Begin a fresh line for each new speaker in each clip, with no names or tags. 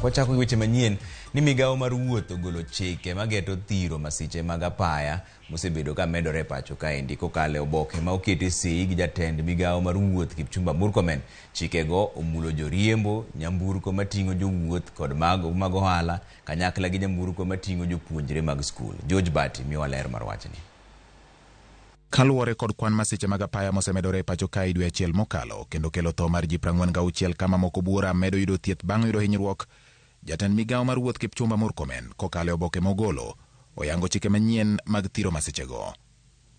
Kwachako gi weche manyien ni migawo mar wuoth ogolo chike mageto thiro masiche mag apaya mosebedo ka medore e pacho kaendi kokalo e oboke ma okete sei gi jatend migawo mar wuoth Kipchumba Murkomen. Chikego omulo joriembo, nyamburko mating'o jowuoth kod mago mag ohala kanyakla gi nyamburko mating'o jopuonjre mag skul. George Bati miyowa ler mar wachni.
Kaluwore kod kwan masiche mag apaya mosemedore e pacho kae dwe achiel mokalo kendo kelo tho mar ji 46 ka mamoko buora medo yudo thieth bang' yudo hinyruok, jatend migawo mar wuoth Kipchumba Murkomen kokalo e oboke mogolo oyango chike manyien mag thiro masichego.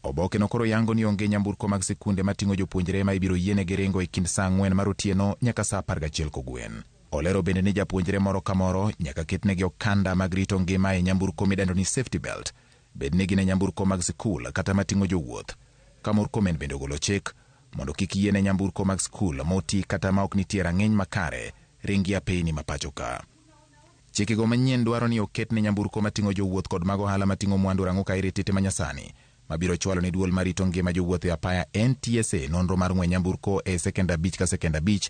Oboke no koro yango ni onge nyamburko mag sikunde mating'o jopuonjre ma ibiro yienegi ringo e kind saa 4 mar otieno nyaka saa 11 kogwen. Olero bende ni japuonjre moro ka moro nyaka ketnegi okanda mag rito ngima e nyamburko midendo ni safety belt, bed ni gin e nyamburko mag sikul kata mating'o jowuoth. Ka Murkomen bende ogolo chik mondo kik yiene nyamburko mag skul moti kata ma ok nitie rang'iny makare ringi apeyni ma pacho ka. Chikego manyien dwaro ni oket ne nyamburko mating'o jowuoth kod mag ohala mating'o mwandu rang'uka airititi manyasani mabiro chwalo ne duol marito ngima jowuoth e apaya NTSA nonro mar ng'we nyamburko e sekend 5 ka sekend 5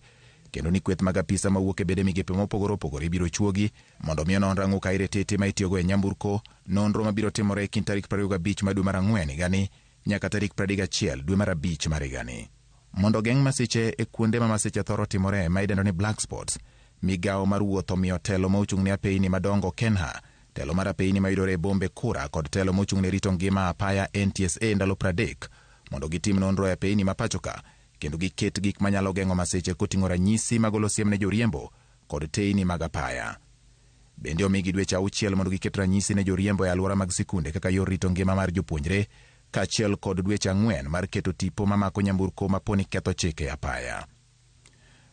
kendo ni kweth mag apisa mawuok e bede migepe mopogore opogore ibiro chuogi mondo mi onon rang'uka airititi ma itiyogo e nyamburko. Nonro mabiro timore e kind tarik 25 mar dwe mar 4 higani nyaka tarik 31 dwe mar 5 mar higani. Mondo ogeng' masiche e kuonde ma masiche thoro timore ma idendo ni black spots, migawo mar wuoth omiyo telo ma ochung' ne apeyni madongo KENHA, telo mar apeyni mayudore e bombe KURA kod telo mochung' ne rito ngima apaya NTSA ndalo 30 mondo gitim nonro e apeyni ma pacho ka kendo giket gik manyalo geng'o masiche koting'o ranyisi magolo siem ne joriembo kod teyni mag apaya. Bende omigi dweche 6 mondo giket ranyisi ne joriembo e alwora mag sikunde kaka yor rito ngima mar jopuonjre kaachiel kod dweche 4 mar keto tipo mamako nyamburko maponi ketho chike e apaya.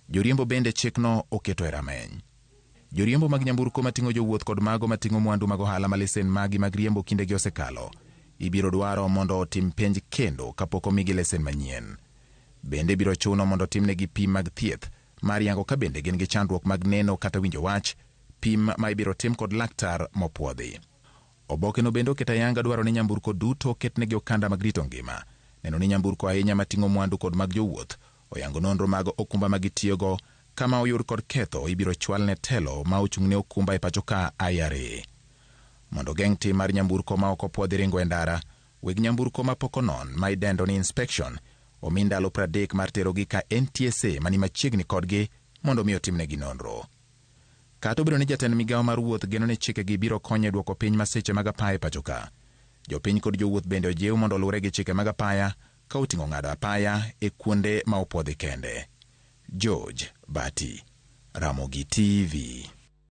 Joriembo bende chikno oketo e rameny. Joriembo mag nyamburko mating'o jowuoth kod mago mating'o mwandu mag ohala ma lesen magi mag riembo kindegi osekalo ibiro dwaro mondo otim penj kendo kapok omigi lesen manyien. Bende biro chuno mondo otimnegi pim mag thieth mar yango ka bende gin gi chandruok mag neno kata winjo wach, pim ma ibiro tim kod laktar mopuodhi. Oboke no bende oketo ayanga dwaro ni nyamburko duto oketnegi okanda mag rito ngima, neno ni nyamburko ahinya mating'o mwandu kod mag jowuoth oyango nonro mag okumba ma gitiyogo kama oyud kod ketho ibiro chwal ne telo ma ochung' ne okumba e pacho ka IRA. Mondo geng' tim mar nyamburko ma ok opuodhi ringo e ndara, weg nyamburko ma pok onon ma idendo ni inspection omi ndalo 30 mar terogi ka NTSA mani machiegni kodgi mondo mi otimnegi nonro. Kata obedo ni jatend migawo mar wuoth geno ni chikegi biro konyo e duoko piny masiche mag apaya e pacho ka, jopiny kod jowuoth bende ojiw mondo oluwre gi chike mag apaya ka oting'o ng'ado apaya e kuonde ma opuodhi kende. George Bati, Ramogi TV.